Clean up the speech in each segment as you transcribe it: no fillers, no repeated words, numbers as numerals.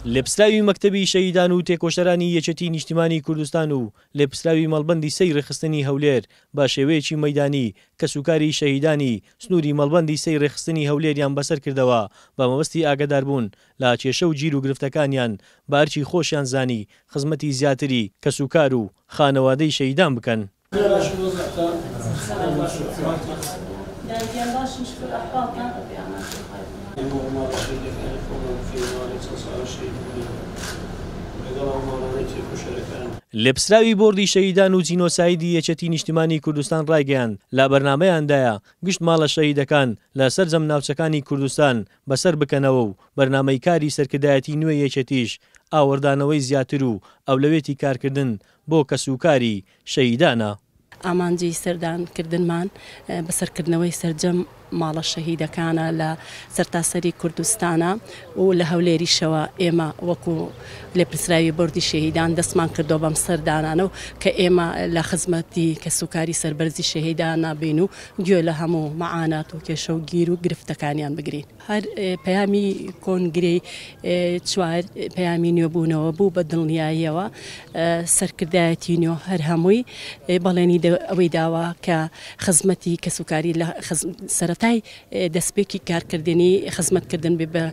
لێپسراوی مەکتەبی شەهیدان و تێکۆشەرانی یەکێتی نیشتیمانی کوردستان و لێپسراوی مەڵبەندی سێی ڕێکخستنی هەولێر بە شێوەیەکی مەیدانی کەسوکاری شەهیدانی سنووری مەڵبەندی سێی ڕێکخستنی هەولێریان بەسەر کردەوە بە مەبەستی ئاگەداربوون لە کێشە و گیر و گرفتەکانیان بە ئەرکی خۆشیان زانی خزمەتی زیاتری کەسوکار و خانەوادەی شەهیدان بکەن. لێپسراوی بۆردی شەهیدان و جینۆسایدی یەکێتی نیشتیمانی کوردستان ڕایگەیاند، لە بەرنامەیاندایە گشت ماڵە شەهیدەکان لە سەرجەم ناوچەکانی کوردستان بەسەر بکەنەوە و بەرنامەی کاری سەرکردایەتی نوێی یەکێتیش ئاوڕدانەوەی زیاتر و ئەولەوێتی کارکردن بۆ کەسوکاری شەهیدانە. ئامانجی سەردان کردنمان بەسەرکردنەوەی سەرجەم ماڵە شەهیدەکانە لە سەرتاسەری کوردستانە و لە هەولێریشەوە ئێمە وەکو لێپرسراوی بۆردی شەهیدان دەستمان کردووە بەم سەردانانە و کە ئێمە لە خزمەتی کەسوکاری سەربەرزی شەهیدانا بین و گوێ لە هەموو مەعانات و کێشە و گیر و گرفتەکانیان بگرین. هەر پەیامی کۆنگرەی چوار پەیامی نوێبوونەوە بوو، بە دڵنیاییەوە سەرکردایەتی نوێ هەر هەمووی بەڵێنی ئەوەی داوە کە خزمەتی کەسوکاری لە سەرەتای دەستپێکی کارکردنی خزمەتکردن بێ بە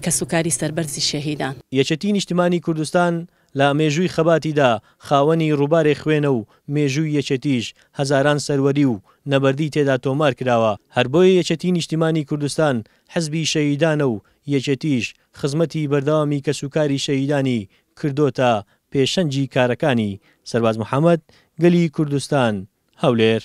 کەسوکاری سەربەرزی شەهیدان. یەکێتی نیشتمانی کوردستان لە مێژووی خەباتیدا خاوەنی ڕووبارێک خوێنە و مێژووی یەکێتیش هەزاران سەروەری و نەبەردی تێدا تۆمار کراوە، هەر بۆیە یەکێتی نیشتیمانی کوردستان حزبی شەهیدانە و یەکێتیش خزمەتی بەردەوامی کەسوکاری شەهیدانی کردۆتە پێشەنگی کارەکانی. سەرباز محەمەد، گەلی کوردستان، هەولێر.